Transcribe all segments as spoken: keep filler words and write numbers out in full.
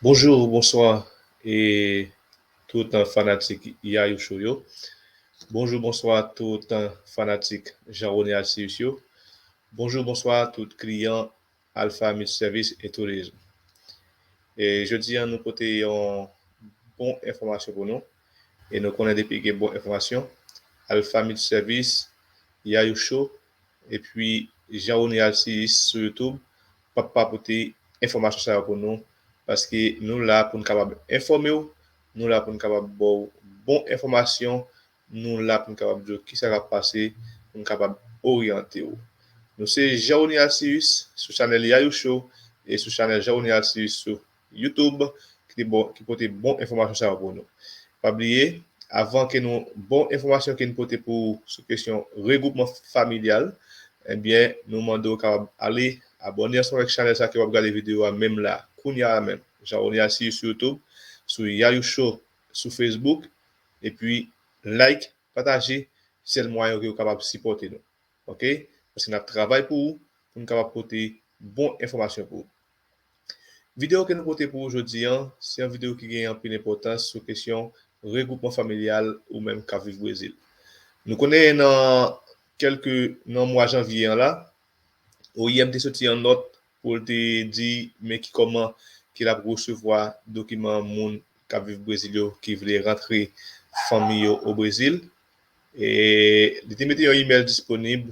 Bonjou, bonswa, e tout fanatik Yayou Show yo. Bonjou, bonswa, tout fanatik Jean René Alcius yo. Bonjou, bonswa, tout kliyan Alpha Multiservice et Tourisme. E jodi a, nou pote yon bon enfòmasyon pou nou. E nou konnen depi gen bon enfòmasyon, Alpha Multiservice, Yayou Show, epi Jean René Alcius sou YouTube, p ap pa pote enfòmasyon sa yo pou nou, paske nou la pou n kapab enfòme w, nou la pou n kapab ba w bon enfòmasyon, nou la pou n kapab di w kisa k ap pase, pou n kapab oryante w. Nou se Jean René Alcius sou chanèl Yayou Show e sou chanèl Jean René Alcius sou YouTube ki te bon, ki pote bon enfòmasyon sa yo pou nou. Pa bliye, avan ke nou bon enfòmasyon ke nou pote pou sou kesyon regwoupman familyal, ebyen, nou mande w kapab ale abòne ansanm avèk chanèl sa ke w ap gade videyo a menm la, kounye a menm. Jean René Alcius sou YouTube, sou Yayou Show sou Facebook, epi like, pataje, sèl mwayen ke w kapab sipòte nou. Ok? Paske n ap travay pou ou, pou n kapab pote bon enfòmasyon pou ou. Videyo ke nou pote pou ou jodi a, se yon videyo ki gen anpil enpòtans sou kesyon regwoupman familyal ou menm k ap viv Brezil. Nou konnen nan kèlke, nan mwa janvye an la, O I M te soti yon nòt pou l te di men ki kòman ke l ap resevwa dokiman moun k ap viv Brezil yo ki vle rantre fanmi yo o Brezil. E li te mete yon imèl disponib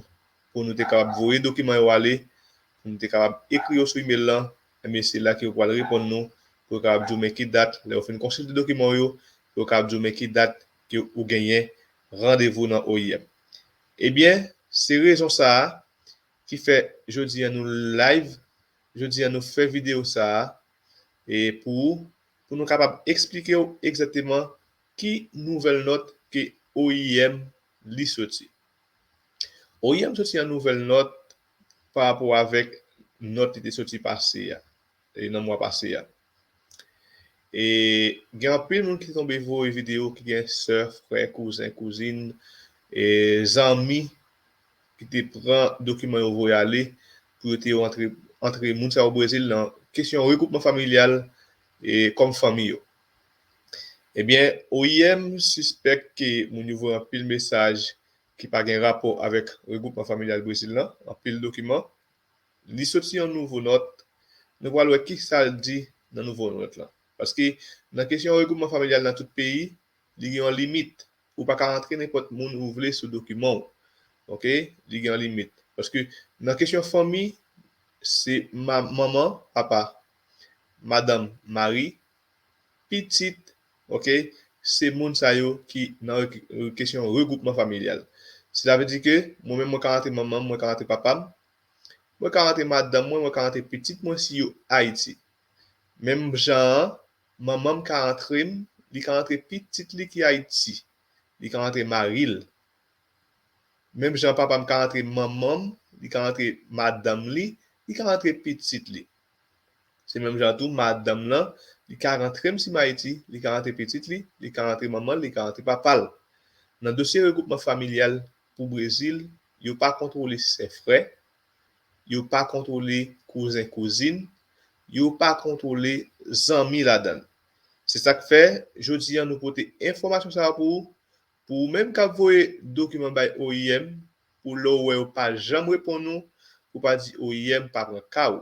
pou nou te kapab voye dokiman yo ale, pou nou te kapab ekri yo sou imèl lan, ebyen se la ke yo pral reponn nou, pou yo kapab di w men ki dat, lè yo fin konsilte dokiman w yo, pou yo kapab di w men ki dat ke ou genyen randevou nan O I M. Ebyen, se rezon sa a ki fè jodi a nou live, jodi a nou fè videyo sa a, e pou ou, pou nou kapab eksplike w egzakteman ki nouvèl nòt ke O I M li soti. O I M soti yon nouvèl nòt pa rapò avèk nòt li te soti pase a, e nan mwa pase a. E gen anpil moun ki tonbe voye videyo ki gen sè, frè, kouzen, kouzin, e zanmi ki te pran dokiman yo voye ale pou yo te yo antre, antre moun sa yo Brezil nan kesyon regwoupman familyal e kòm fanmi yo. Ebyen, O I M sispèk ke moun yo voye anpil mesaj ki pa gen rapò avèk regwoupman familyal Brezil lan, anpil dokiman. Li soti yon nouvo nòt. Nou pral wè ki sa l di nan nouvo nòt lan. Paske nan kesyon regwoupman familyal nan tout peyi, li gen yon limit. Ou pa ka rantre nenpòt moun ou vle sou dokiman w. Ok? Li gen yon limit. Paske nan kesyon fanmi, se ma-, manman, papa, madanm, mari, pitit, ok? Se moun sa yo ki nan re-, kesyon regwoupman familyal. Sila vle di ke mwen menm, mwen ka rantre manman m, mwen ka rantre papa m, mwen ka rantre madanm mwen, mwen ka rantre pitit mwen si yo Ayiti. Menm jan an, manman m ka rantre m, li ka rantre pitit li ki Ayiti, li ka rantre mari l. Menm jan papa m ka rantre manman m, li ka rantre madanm li, li ka rantre pitit li. Se menm jan tou, madanm lan, li ka rantre m si m Ayiti, li ka rantre pitit li, li ka rantre manman l, li ka rantre papa l. Nan dosye regwoupman familyal pou Brezil, yo pa kontwole sè frè, yo pa kontwole kouzen kouzin, yo pa kontwole zanmi ladan l. Se sa k fè, jodi a, nou pote enfòmasyon sa a pou ou, pou ou menm k ap voye dokiman bay O I M, pou lè w wè yo pa janm reponn ou, pou w pa di O I M pa pran ka w.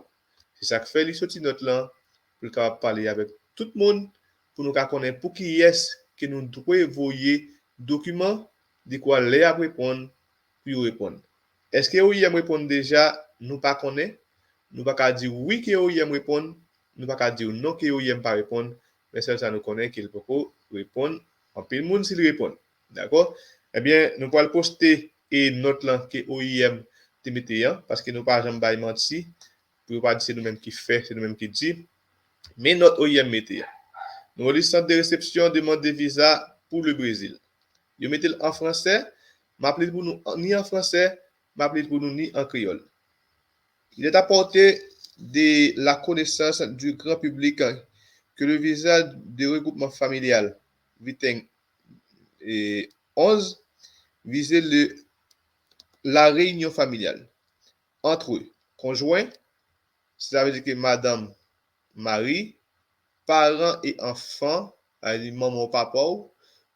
Se sa k fè li soti nòt lan, pou l kapab pale avèk tout moun, pou nou ka konnen pou kiyès ke nou dwe voye dokiman, dekwa lè y ap reponn, pou yo reponn. Èske O I M reponn deja? Nou pa konnen. Nou pa ka di wi ke O I M reponn, nou pa ka di non ke O I M pa reponn, men sèl sa nou konnen ke l poko reponn anpil moun si l reponn. Dakò? Ebyen, nou pral poste e nòt lan ke O I M te mete an, paske nou pa janm bay manti, pou yo pa di se nou menm ki fè, se nou menm ki di. Men nòt O I M mete an. Nou li: Centre de réception, demande de visa pour le Brésil. Yo mete l an fransè, m ap li l pou nou an, ni an fransè, m ap li l pou nou ni an kreyòl. Il est apporté de la connaissance du grand public que le visa de regroupement familial, viten onze, vise le, la réunion familiale entre conjoints, sila vle di ke madanm, mari, paran e anfan, sa vle di manman w, papa w,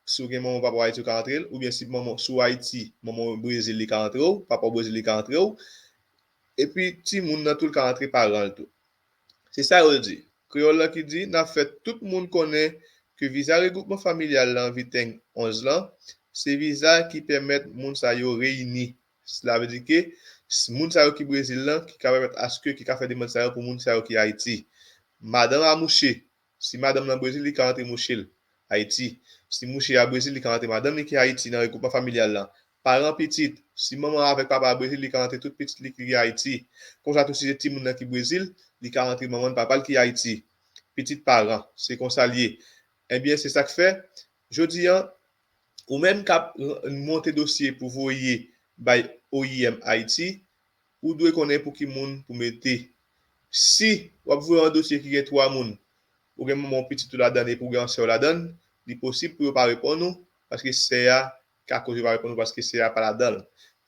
si w gen manman w, papa w Ayiti, ou ka antre l, oubyen si manman w, si w Ayiti, manman w Brezil, li ka antre w, papa w Brezil, li ka antre w, epi timoun nan tou, l ka antre paran l tou. Se sa yo di. Kreyòl la ki di, n ap fè tout moun konnen ke viza regwoupman familyal la, viteng onz lan, se viza ki pèmèt moun sa yo reyini. Sa vle di ke s- moun sa yo ki Brezil lan, ki ka pèmèt aske, ki ka fè demann sa yo pou moun sa yo ki Ayiti. Madanm a mouche, si madanm nan Brezil, li ka antre mouche l Ayiti. Si mouche a Brezil, li ka antre madanm li ki Ayiti nan regwoupman familyal lan. Paran pitit, si manman avèk papa a Brezil, li ka antre tout pitit li ki Ayiti. Konsa tou, si se timoun nan ki Brezil, li ka antre manman l, papa l ki Ayiti. Pitit paran, se konsa l ye. Ebyen, se sa k fè, jodi an, ou menm k ap monte dosye pou voye bay O I M Ayiti, ou dwe konnen pou ki moun pou mete. Si w ap voye yon dosye ki gen twa moun, ou gen manman w, pitit ou ladan l, epi ou gen yon sè w ladan l, li posib pou yo pa reponn ou, paske sè a ka koz yo pa reponn ou, paske sè a pa ladan l,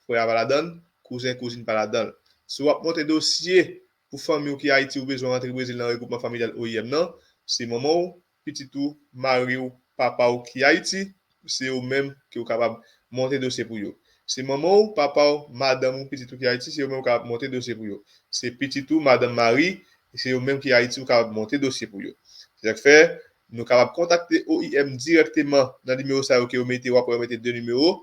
frè a pa ladan l, kouzen, kouzin pa ladan l. Si w ap monte dosye pou fanmi w ki Ayiti, ou bezwen rantre Brezil nan regwoupman familyal O I M nan, se manman w, pitit ou, mari w, papa w ki Ayiti, se yo menm ke w kapab monte dosye pou yo. Se manman w, papa w, madanm ou, pitit ou ki Ayiti, se yo menm ou kapab monte dosye pou yo. Se pitit ou, madanm, mari, se yo menm ki Ayiti, ou kapab monte dosye pou yo. Se sa k fè, nou kapab kontakte O I M dirèkteman nan nimewo sa yo ke yo mete, w ap wè yo mete de nimewo,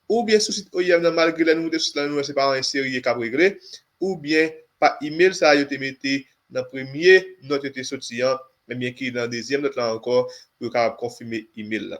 oubyen sou sit O I M nan, malgre lè nou moute sou sit la, nou wè se pa anyen serye k ap regle, oubyen pa imèl sa yo te mete nan premye nòt yo te soti an, ebyen ki nan dezyèm nòt la ankò, pou yo kapab konfime imèl la.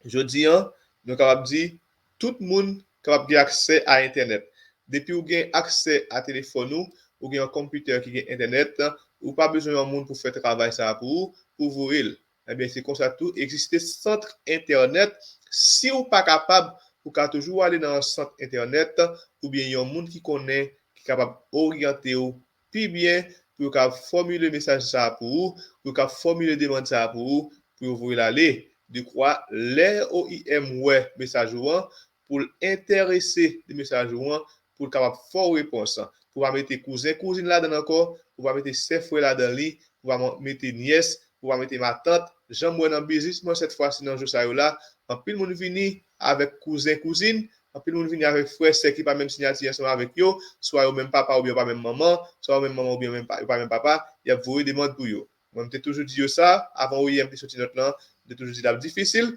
Jodi an, nou kapab di, tout moun kapab gen aksè a entènèt. Depi ou gen aksè a telefòn ou, ou gen yon konpitè ki gen entènèt, ou pa bezwen yon moun pou fè travay sa a pou ou, pou voye l. Ebyen, se konsa tou, egziste sant entènèt. Si w pa kapab, ou ka toujou ale nan yon sant entènèt, oubyen yon moun ki konnen, ki kapab oryante w pi byen, pou yo kapab fòmile mesaj sa a pou ou, pou yo kapab fòmile demann sa a pou ou, pou yo voye l ale. Dekwa, lè O I M wè mesaj ou an, pou l enterese de mesaj ou an, pou l kapab fè w repons. Pou w pa mete kouzen, kouzin ladan l ankò, pou w pa mete sè, frè ladan li, pou w pa mete nyès, pou w pa mete matant. Jan m wè nan biznis mwen, sèt fwa si nan jou sa yo la, anpil moun vini avèk kouzen, kouzin, anpil moun vini avèk frè, sè ki pa menm siyati ansanm avèk yo, swa yo menm papa oubyen yo pa menm manman, swa yo menm manman oubyen menm pa- yo pa menm papa, y ap voye demann pou yo. Mwen, m te toujou di yo sa, avan O I M te soti nòt lan, m te toujou di l ap difisil,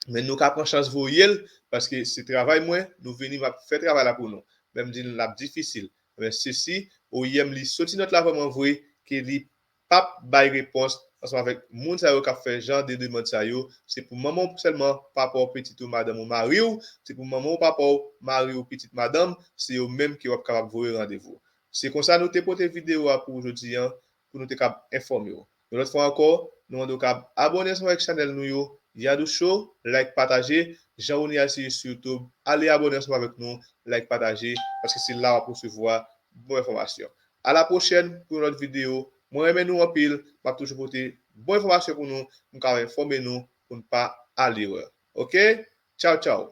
men nou ka pran chans voye l, paske se travay mwen, nou vini, m ap fè travay la pou nou. Men m di l ap difisil. Men sesi, O I M li soti nòt la vrèman vre, ke li p ap bay repons ansanm avèk moun sa yo k ap fè jan de demann sa yo. Se pou manman w sèlman, papa w, pitit ou, madanm ou, mari w, se pou manman w, papa w, mari w, pitit, madanm, se yo menm ke w ap kapab voye randevou. Se konsa nou te pote videyo a pou ou jodi an, pou nou te kab enfòme w. Yon lòt fwa ankò, nou mande w kab abòne ansanm avèk chanèl nou yo, Yadou Show, like, pataje, jan ou ni al sou YouTube, ale abòne ansanm avèk nou, like, pataje, paske se la w ap resevwa bon enfòmasyon. A la pwochèn pou yon lòt videyo. Mwen renmen nou anpil, m ap toujou pote bon enfòmasyon pou nou, pou m ka enfòme nou, pou n pa al erè. Oke? Tchaw, tchaw.